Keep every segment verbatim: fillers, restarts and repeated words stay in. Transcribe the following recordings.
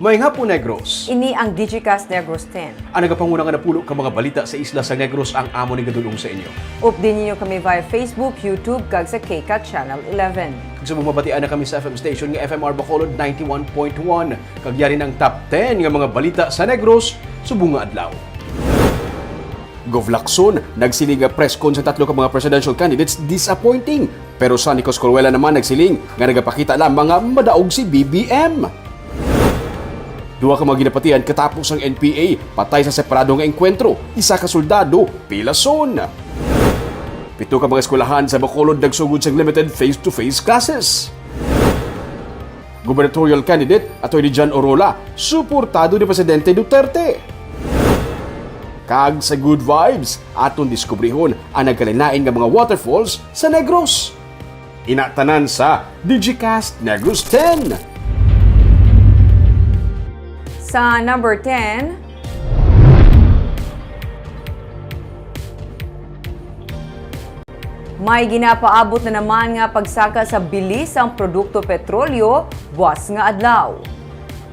Maayong hapon, Negros. Ini ang Digicast Negros ten. Ang nagapanguna nga napulo ka mga balita sa isla sa Negros ang amon igadul-ong sa inyo. Updi ninyo kami via Facebook, YouTube, kag sa KCAT Channel eleven. Kag subong mabatian na kami sa F M station nga F M R Bacolod ninety-one point one. Kag yari na ang top ten nga mga balita sa Negros subong nga adlaw. Gov Lacson nagsiling nga press con sa tatlo ka mga presidential candidates disappointing. Pero Sonny Coscoruela naman nagsiling nga nagapakita lamang nga madaog si B B M. Duha ka mga ginapatian katapos ang N P A, patay sa separado nga engkwentro, isa ka soldado, pilason. Pito ka mga eskwelahan sa Bacolod nagsugod sang limited face-to-face classes. Gubernatorial candidate Attorney John Orola, suportado ni Presidente Duterte. Kag sa Good Vibes, aton diskubrihon ang nagkalain-lain nga mga waterfalls sa Negros. Ina tanan sa Digicast Negros ten. Sa number ten, may ginapaabot na naman nga pagsaka sa bili sang produkto petrolyo buas nga adlaw.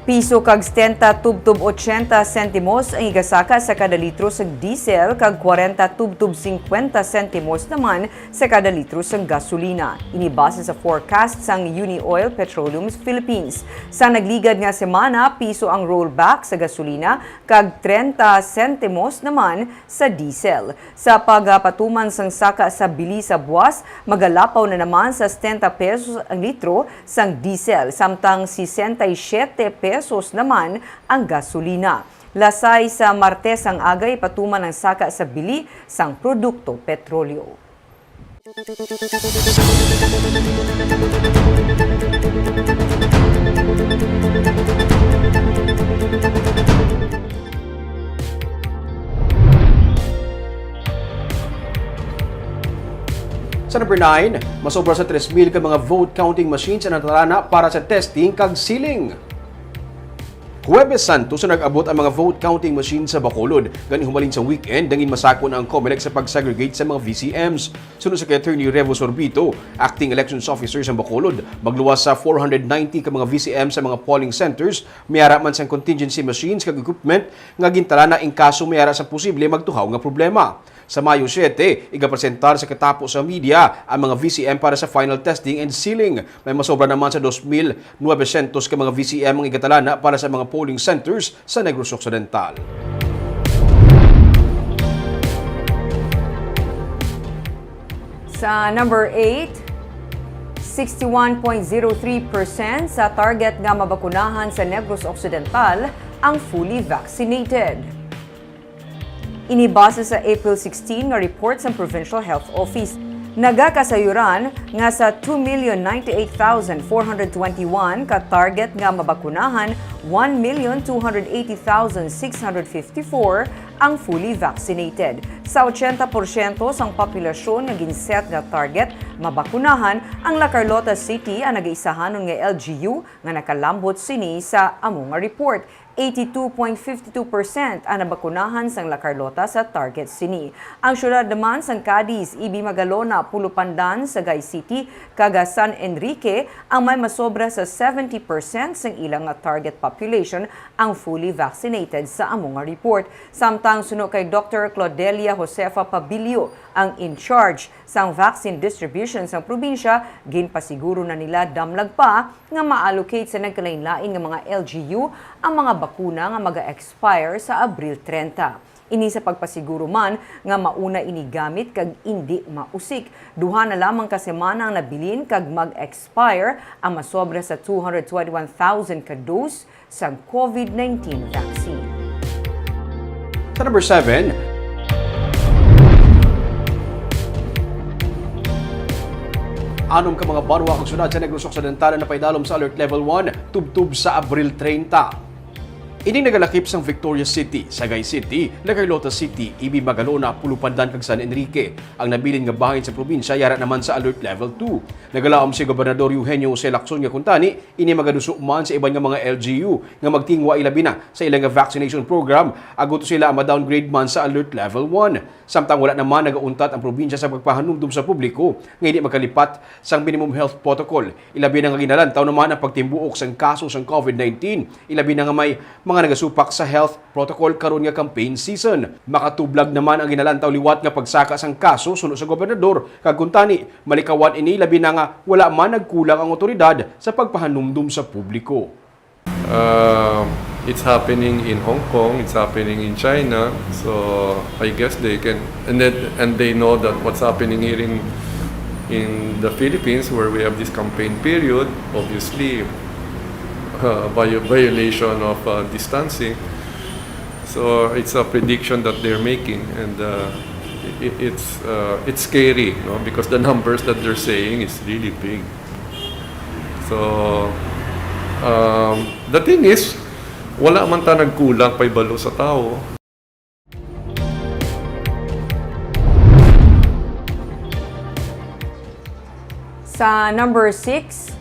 Piso kag setenta tubtob ochenta sentimos ang igasaka sa kada litro sang diesel kag kwarenta tubtob singkwenta sentimos naman sa kada litro sang gasolina. Ini base sa forecast sang Unioil Petroleum Philippines. Sa nagligad nga semana, piso ang rollback sa gasolina kag trenta sentimos naman sa diesel. Sa pagapatuman sang saka sa bili sa buas, magalapaw na naman sa setenta pesos ang litro sang diesel, samtang sesenta y siete pesos naman ang gasolina. Lasay sa Martes ang aga ipatuman ang saka sa bili sang produkto petrolyo. Sa number nine, masobra sa tres mil ka mga vote counting machines ang natalana para sa testing kag sealing. Huwebes Santo sa nag-abot ang mga vote counting machine sa Bacolod. Gani humalin sa weekend, nangin masakon ang Comelec sa pag-segregate sa mga V C Ms. Suno sa kay Attorney Revo Sorbito, Acting Elections Officer sa Bacolod, magluwas sa four hundred ninety ka mga V C M sa mga polling centers, may ara man sang contingency machines kag equipment nga gintalana in kaso may ara sang posible magtuhaw nga problema. Sa Mayo siete, igapresentar sa katapo sa media ang mga V C M para sa final testing and sealing. May masobra naman sa dos mil novecientos ka mga V C M ang igatalana para sa mga polling centers sa Negros Occidental. Sa number eight, sixty-one point zero three percent sa target nga mabakunahan sa Negros Occidental ang fully vaccinated. Ini base sa April sixteen nga report sang Provincial Health Office. Nagakasayuran nga sa two million ninety-eight thousand four hundred twenty-one ka target nga mabakunahan, one million two hundred eighty thousand six hundred fifty-four ang fully vaccinated. Sa ochenta porsyento sang populasyon nga ginset nga target mabakunahan, ang La Carlota City ang nagaisahanon nga L G U nga nakalambot sini sa amo nga report. Eighty-two point fifty-two percent ang nabakunahan sang La Carlota sa target sini. Ang siyudad naman sang Cadiz, Ibis, Magalona, Pulo Pandan, Sagay City, kag San Enrique ang may masobra sa seventy percent sang ila nga target population ang fully vaccinated sa amo nga report. Samtang suno kay Doktor Claudelia Josefa Pabilio, ang in charge sang vaccine distribution sang probinsya, ginpasiguro na nila damlag pa nga ma-allocate sa nagkalainlain nga mga L G U ang mga bakuna nga maga-expire sa Abril treinta. Ini sa pagpasiguro man nga mauna ini gamit kag indi mausik. Duha na lamang ka semana ang nabilin kag mag-expire ang masobra sa two hundred twenty-one thousand ka dose sang COVID nineteen vaccine. Sa number seven, anom ka mga banwa kag syudad sa Negros Occidental ang napaidalom sa Alert Level one tubtob sa Abril treinta. Ining nagalakip sang Victoria City, Sagay City, La Carlota City, Ibi, Magalona, Pulo Pandan kag San Enrique. Ang nabilin nga bahin sa probinsya yara naman sa Alert Level two. Nagalaom si Gobernador Eugenio Jose Lacson nga kuntani ini magaduso man sa iban nga mga L G U nga magtingwa, ilabi na sa ila nga vaccination program, agud to sila ma-downgrade man sa Alert Level one. Samtang wala naman nagauntat ang probinsya sa pagpahanumdom sa publiko nga hindi magkalipat sang minimum health protocol, ilabi na nga ginalantaw naman ang pagtimbuok sang kaso sang COVID nineteen, ilabi na nga may mga nagasupak sa health protocol karon nga campaign season. Makatublag naman ang ginalantaw liwat nga pagsaka sang kaso suno sa gobernador, kag kuntani malikawan ini, labi na nga wala man nagkulang ang awtoridad sa pagpahanumdom sa publiko. Uh, it's happening in Hong Kong, it's happening in China, so I guess they can, and then, and they know that what's happening here in in the Philippines, where we have this campaign period, obviously, uh, by violation of uh, distancing. So it's a prediction that they're making, and uh, it, it's uh, it's scary, no? Because the numbers that they're saying is really big. So, um, the thing is, wala man ta nagkulang pay balo sa tawo. Sa number six,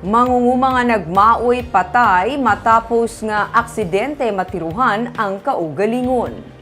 mangunguma nga nagmaoy patay matapos nga aksidente matiruhan ang kaugalingon.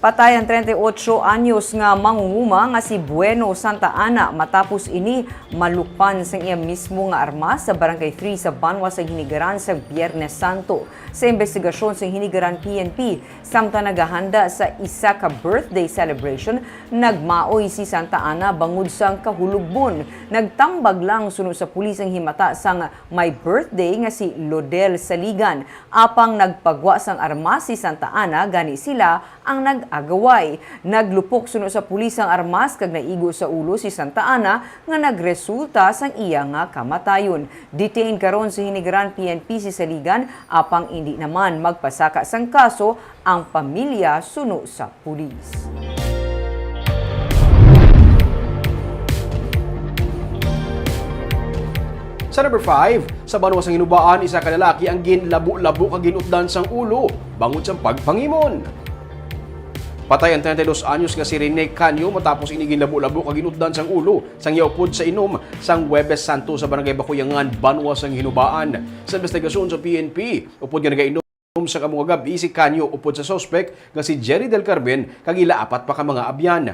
Patay ang treinta y ocho anyos nga mangunguma nga si Bueno Santa Ana matapos ini malukpan sang iya mismo nga armas sa Barangay three sa Banwa sang Hinigaran sa Biyernes Santo. Sa imbestigasyon sang Hinigaran P N P, samtang nagahanda sa isa ka birthday celebration, nagmaoy si Santa Ana bangod sang kahulog-bon. Nagtambag lang suno sa pulis ang himata sang may birthday nga si Lodel Saligan. Apang nagpagwa sang armas si Santa Ana, gani sila ang nag-agaway. Naglupok suno sa pulis ang armas kag naigo sa ulo si Santa Ana nga nagresulta sang iya nga kamatayon. Detained karon sa Hinigaran P N P si Saligan, apang indi naman magpasaka sang kaso ang pamilya suno sa pulis. Sa number five, sa banwa sang Hinubaan, isa ka lalaki ang ginlabo-labo kag ginutdan sang ulo bangod sang pagpangimon. Patay ang treinta y dos anyos nga si Rene Canio matapos ini ginlabo-labo kag ginutdan sang ulo sang iya upod sa inom sang Huwebes Santo sa Barangay Bakuyangan, banwa sang Hinubaan. Sa investigasyon sa P N P, upod nga nagainom sang amo nga gab-i si Canio upod sa suspek nga si Jerry Del Carmen kag ila apat pa ka mga abyan.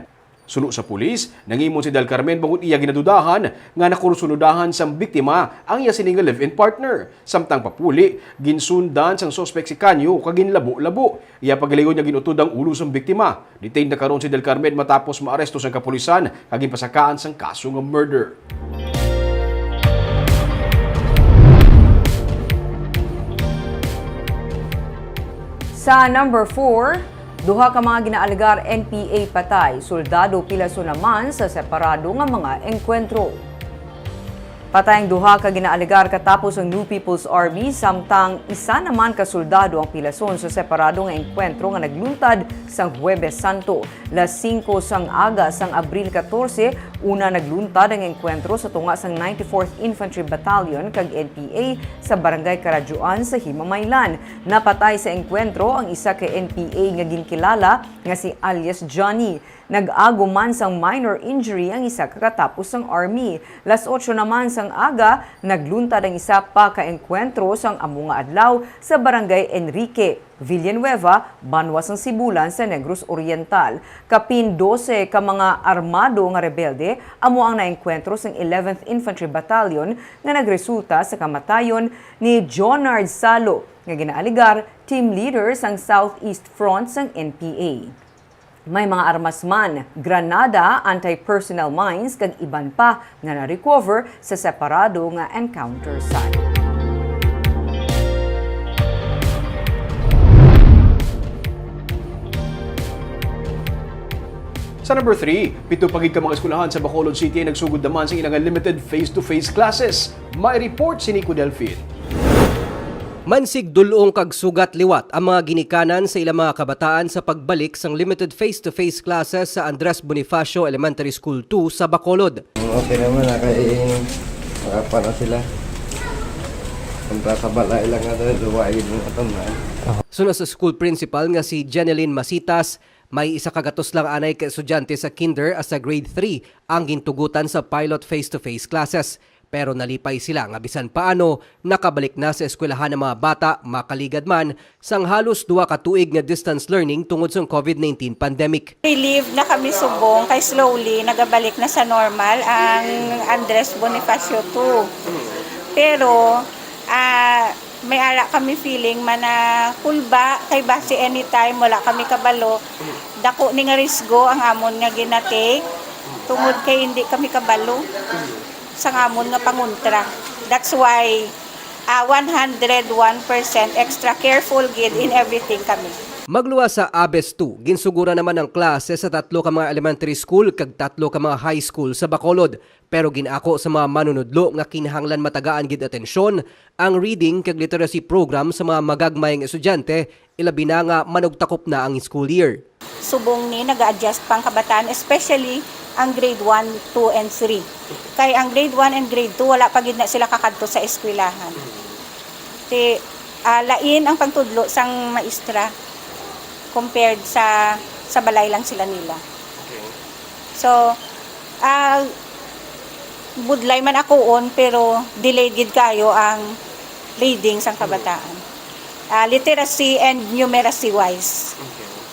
Suno sa pulis, nangimon si Del Carmen bangod iya ginadudahan nga nakursunodahan sang biktima ang iya sini nga live-in partner. Samtang papuli, ginsundan sang suspek si Canio kag ginlabo-labo. Iya pa gilayon nga gin-utod ang ulo sang biktima. Detained na karon si Del Carmen matapos maaresto sang kapulisan kag ginpasakaan sang kaso nga murder. Sa number four, duha ka mga ginaalegar N P A patay, soldado pilason naman sa separado nga mga engkwentro. Patay ang duha ka ginaalegar katapos ang New People's Army, samtang isa naman ka soldado ang pilason sa separado nga engkwentro nga nagluntad sang Huwebes Santo. Las singko sang aga sang Abril katorse, una nagluntad ang engkwentro sa tunga sang ninety-fourth Infantry Battalion kag N P A sa Barangay Karadyoan sa Himamaylan. Napatay sa engkwentro ang isa ka N P A nga ginkilala nga si alias Johnny. Nag-ago man sang minor injury ang isa ka katapos sang army. Las otso naman sang aga, nagluntad ang isa pa ka engkwentro sang amo nga adlaw sa Barangay Enrique, Villanueva, banwa sang Sibulan sa Negros Oriental. Kapin dose ka mga armado nga rebelde amo ang naengkwentro sang eleventh Infantry Battalion nga nagresulta sa kamatayon ni Jonard Salo, nga ginaalegar team leader sang Southeast Front sang N P A. May mga armas man, granada, anti-personnel mines, kag iban pa nga na-recover sa separado nga encounter site. Sa number three, pito pa gid ka mga eskwelahan sa Bacolod City ang nagsugod naman sa ilang limited face-to-face classes. May report si Nico Delfin. Mansig dul-ong kag sugat liwat ang mga ginikanan sa ilang mga kabataan sa pagbalik sang limited face-to-face classes sa Andres Bonifacio Elementary School two sa Bacolod. Okay naman, nakain. Makapa na sila. Ang sa balay lang nga duwa, yun ang atong man. Suno sa school principal nga si Jeneline Masitas, may isa ka gatos lang anay ka estudyante sa kinder as sa grade three ang gintugutan sa pilot face-to-face classes. Pero nalipay sila nga bisan paano nakabalik na sa eskwelahan ang mga bata, makaligad man sang halos duha ka tuig nga distance learning tungod sang covid nineteen pandemic. Relieved na kami subong kay slowly nagabalik na sa normal ang Andres Bonifacio two. Pero, ah, may ara kami feeling man na kulba kay basi anytime wala kami kabalo. Dako ni nga risgo ang amon nga ginatake tungod kay hindi kami kabalo sang amon nga pangontra. That's why, ah, one hundred one percent extra careful gid in everything kami. Magluwas sa ABES two, ginsuguran naman ang klase sa tatlo ka mga elementary school kag tatlo ka mga high school sa Bacolod. Pero gin-ako sa mga manunudlo nga kinahanglan matagaan gid atensyon ang reading kag literacy program sa mga magagmay nga estudyante, ilabi na nga manugtakop na ang school year. Subong ni, naga-adjust pa ang kabataan, especially ang grade one, two, and three. Kay ang grade one and grade two, wala pa gid na sila kakadto sa eskwelahan. Ti, ah, lain ang pagtudlo sang maestra compared sa, sa balay lang sila nila. So, ah, budlay man akoon, pero delayed gid kayo ang reading sang kabataan. Ah, literacy and numeracy wise.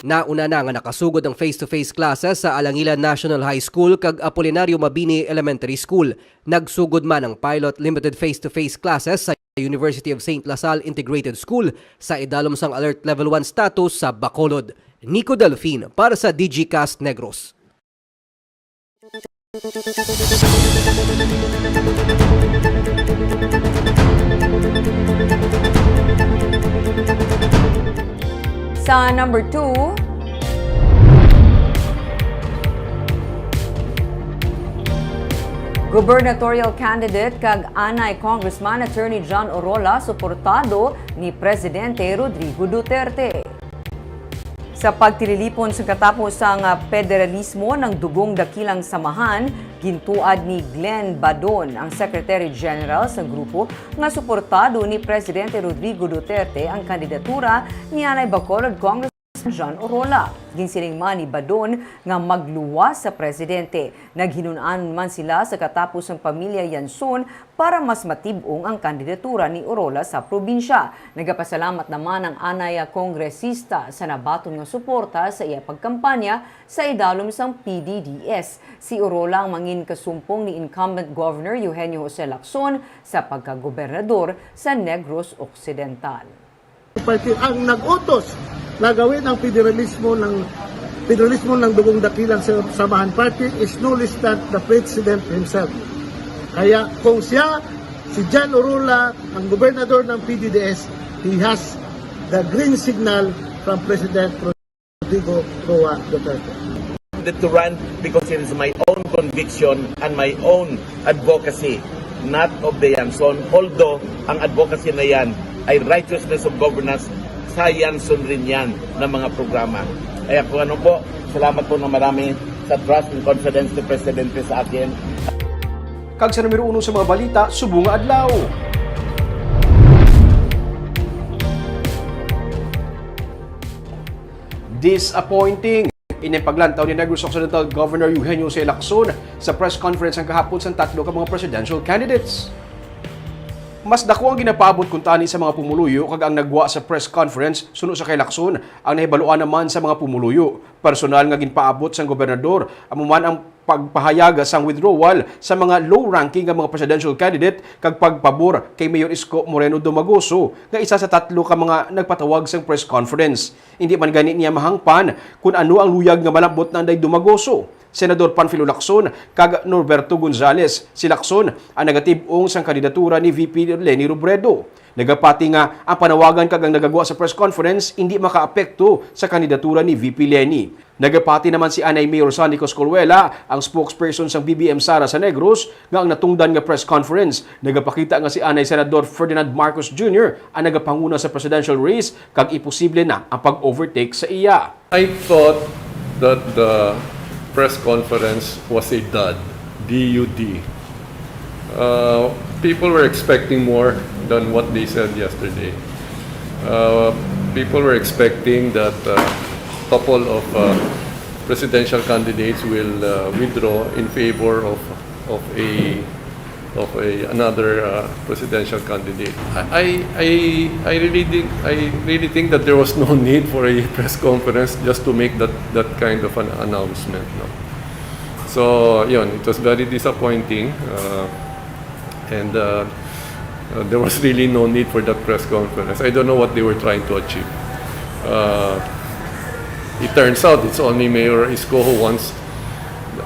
Nauna na nga nakasugod ang face-to-face classes sa Alangilan National High School kag Apolinario Mabini Elementary School. Nagsugod man ang pilot limited face-to-face classes sa University of Saint La Salle Integrated School sa idalom sang Alert Level one status sa Bacolod. Nico Delfin para sa Digicast Negros. Sa number two, gubernatorial candidate kag anay Congressman Attorney John Orola suportado ni Presidente Rodrigo Duterte. Sa pagtililipon sa katapos sang, ah, federalismo, ang Dugong Dakilang Samahan, gintuad ni Glenn Badon, ang Secretary General sang grupo nga suportado ni Presidente Rodrigo Duterte ang kandidatura ni anay Bacolod Congressman John Orola. Ginsiling man ni Badon nga magluwas sa presidente. Naghinun-an man sila sa katapos sang pamilya Yanson para mas matib-ong ang kandidatura ni Orola sa probinsya. Nagapasalamat naman ang anay kongresista sa nabaton nga suporta sa iya pagkampanya sa idalom sang P D D S. Si Orola ang mangin kasumpong ni incumbent Governor Eugenio Jose Lacson sa pagkagobernador sa Negros Occidental. Party ang nag-utos na gawin ang federalismo ng, federalismo ng Dugong Dakilang sa Samahan Party is no less than the President himself. Kaya kung siya, si John Orola, ang gobernador ng P D D S, he has the green signal from President Rodrigo Roa Duterte. To run because it is my own conviction and my own advocacy, not of the Yanson. Although ang advocacy na yan ay righteousness of governance, sa Yanson rin yan ng mga programa. Kaya kung ano po, salamat po na marami sa trust and confidence ni Presidente sa akin. Kag sa numero uno sa mga balita subong nga adlaw. Disappointing. Ini ang paglantaw ni Negros Occidental Governor Eugenio Jose Lacson sa press conference ang kahapon sang tatlo ka mga presidential candidates. Mas dako ang ginapaabot kuntani sa mga pumuluyo kag ang nagwa sa press conference suno sa kay Lacson ang nahibaluan naman sa mga pumuluyo. Personal nga ginpaabot sang gobernador amo man ang pagpahayag sang withdrawal sa mga low-ranking nga mga presidential candidate kag pagpabor kay Mayor Isko Moreno Domagoso nga isa sa tatlo ka mga nagpatawag sang press conference. Indi man gani niya mahangpan kun ano ang luyag nga malambot na anday Dumagoso, Senador Panfilo Lacson, kag Norberto Gonzales. Si Lacson ang nagatib-ong sang kandidatura ni V P Leni Robredo. Nagapati nga ang panawagan kag ang nagagwa sa press conference indi makaapekto sa kandidatura ni V P Leni. Nagapati naman si anay Mayor Sonny Coscoluela, ang spokesperson sang B B M Sara sa Negros, nga ang natungdan nga press conference nagapakita nga si anay Senador Ferdinand Marcos Junior ang nagapanguna sa presidential race kag imposible na ang pag-overtake sa iya. I thought that the press conference was a dud. D U D. Uh, people were expecting more On what they said yesterday. Uh, people were expecting that uh, couple of uh, presidential candidates will uh, withdraw in favor of of a of a another uh, presidential candidate. I I I I really think I really think that there was no need for a press conference just to make that that kind of an announcement. No? So, yun, it was very disappointing. Uh, and uh, uh, there was really no need for that press conference. I don't know what they were trying to achieve. Uh, it turns out it's only Mayor Isko who wants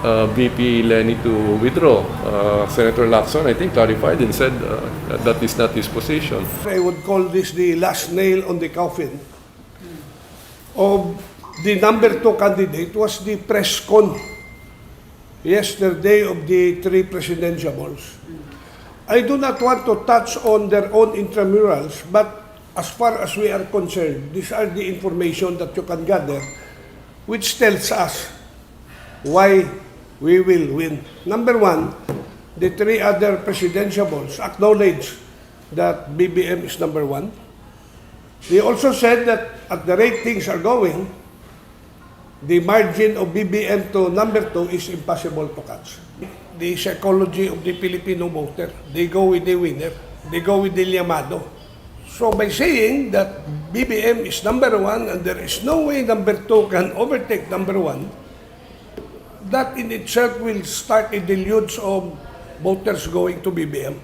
uh, V P Leni to withdraw. Uh, Senator Lacson, I think, clarified and said uh, that that is not his position. I would call this the last nail on the coffin of the number two candidate was the press con yesterday of the three presidentiables. I do not want to touch on their own intramurals, but as far as we are concerned, these are the information that you can gather, which tells us why we will win. Number one, the three other presidentiables acknowledge that B B M is number one. They also said that at the rate things are going, the margin of B B M to number two is impossible to catch. The psychology of the Filipino voter, they go with the winner, they go with the llamado. So by saying that B B M is number one and there is no way number two can overtake number one, that in itself will start a deluge of voters going to B B M.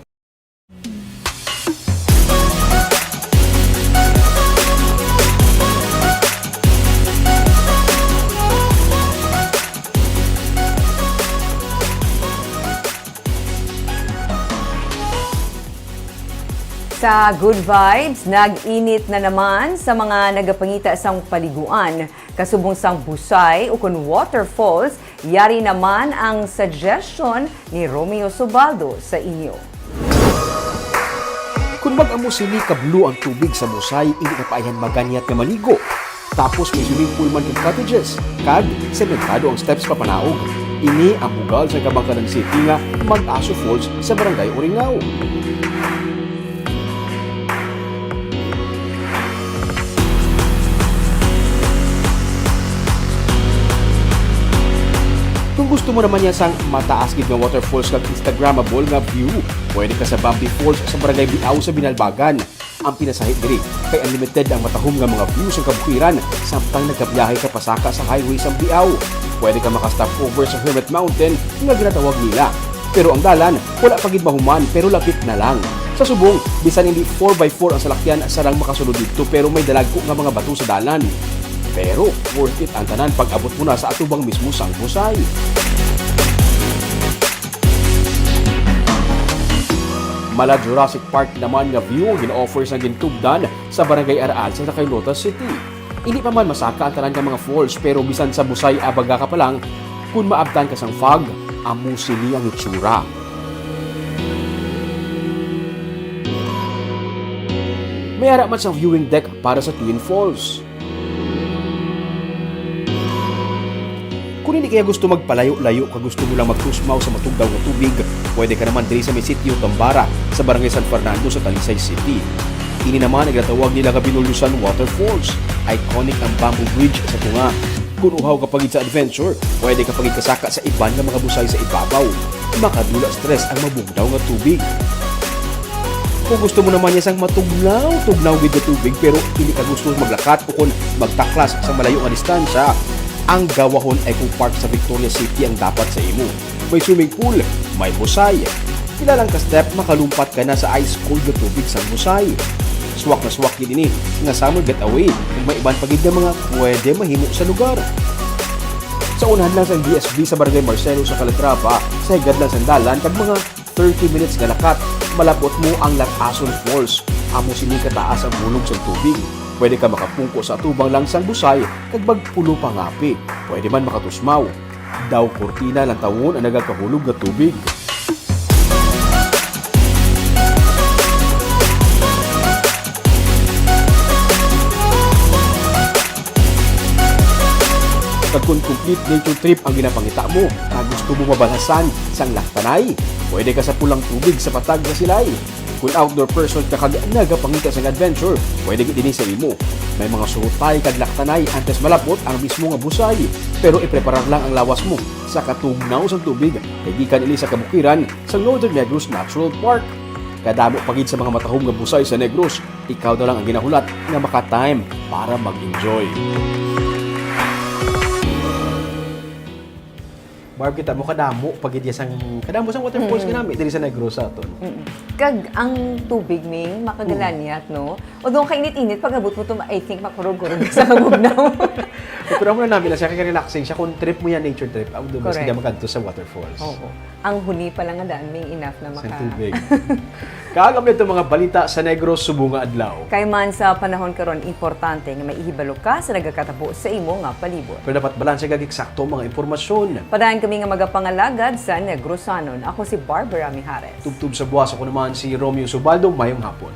Sa Good Vibes, nag-init na naman sa mga nagapangita sang paliguan. Kasubong sang busay ukon waterfalls, yari naman ang suggestion ni Romeo Subaldo sa inyo. Kung mag-amo sini kablo ang tubig sa busay, hindi na paayhan maganyat nga maligo. Tapos may swimming pool man kag cottages, kag sementado ang steps papanaog. Ini ang bugal sa Kabangkanan City nga Mag-aso Falls sa Barangay Oringao. Kung gusto mo naman niya sang mataas gid nga waterfalls kag Instagrammable nga view, pwede ka sa Bambi Falls sa Barangay Biao sa Binalbagan. Ang pinasahit diri kay unlimited ang matahom nga mga view sang kabukiran samtang nagabiyahe ka pasaka sa highway sang Biao. Pwede ka maka-stop over sa Hermit Mountain nga ginatawag nila. Pero ang dalan, wala pa gid mahuman pero lapit na lang. Sa subong, bisan hindi four by four ang salakyan, sarang makasulod didto pero may dalagko nga mga bato sa dalan. Pero worth it ang tanan pag abot mo na sa atubang mismo sang busay. Mala Jurassic Park naman nga view ang gina-offer sang gintugdan sa Barangay Araal sa Lotoy-Lotoy City. Hindi pa man masaka ang tanan nga mga falls, pero bisan sa busay abaga ka pa lang, kun maabtan ka sang fog, amo sini ang itsura. May ara man sang viewing deck para sa Twin Falls. Kung hindi kaya gusto magpalayo-layo ka, gusto mo lang magtusmaw sa matugnaw nga tubig, pwede ka naman diri sa may Sitio Tambara sa Barangay San Fernando sa Talisay City. Ini naman ang ginatawag nila nga Binulyosan Waterfalls. Iconic ang bamboo bridge sa tunga. Kung uhaw ka pa gid sa adventure, pwede ka pa gid kasaka sa iban nga mga busay sa ibabaw. Makadula stress ang mabugnaw nga tubig. Kung gusto mo naman niya sang matugnaw-tugnaw gid nga tubig pero hindi ka gusto maglakat ukon magtaklas sa malayo nga distansya, ang Gawahon Eco Park sa Victoria City ang dapat sa imo. May swimming pool, may busay. Pila lang ka step, makalumpat ka na sa ice cold nga tubig sang busay. Swak na swak gid ini nga summer getaway, ug may iban pa gid nga mga pwede mahimo sa lugar. Sa unahan lang sang B S B sa Barangay Marcelo sa Calatrava, sa higad lang sang dalan kag mga thirty minutes nga lakat, malab-ot mo ang Latason Falls. Amo sini kataas ang hulog sang tubig. Pwede ka makapungko sa atubang lang sang busay kag magpulo pangapi. Pwede man makatusmaw. Daw kurtina lang tawon ang nagakahulog nga tubig. Kag kung complete nature trip ang ginapangita mo, kag gusto mo mabalhasan sang laktanay, pwede ka sa pulang tubig sa patag sa Silay. Kung outdoor person ka kag nagapangita sang adventure, pwede gid ini sa imo. May mga surutay kag laktanay antes malab-ot ang mismo nga busay, pero ipreparar lang ang lawas mo sa katugnaw sang tubig kay gikan ini sa kabukiran sa Northern Negros Natural Park. Kadamo pa gid sa mga matahom nga busay sa Negros, ikaw na lang ang ginahulat nga maka-time para mag-enjoy. Barb, kita mo, kadamo pa gid sang, kadamo sang waterfalls Mm. nga nami diri sa Negros sa aton. Mm. Kag ang tubig, Ming, makagalanyat, no? Although kainit-init, pag-abot mo to, I think makurog-kurog sa kabugnaw. Pero amo na nami lang siya, kay relaxing siya. Kung trip mo yan, nature trip, ang dugos Correct. Ka makadto sa waterfalls. Oo. Ang huni pa lang nga daan, Ming, enough na Sa maka- tubig. Kag amo ito mga balita sa Negros subong nga adlaw. Kay man sa panahon karon, importante nga maihibalo ka sa nagakatabo sa imo nga palibot. Pero dapat balanse kag eksakto ang mga impormasyon. Padayon kami nga magapangalagad sa Negrosanon. Ako si Barbara Mijares. Tubtob sa buwas, ako naman si Romeo Subaldo. Mayong hapon.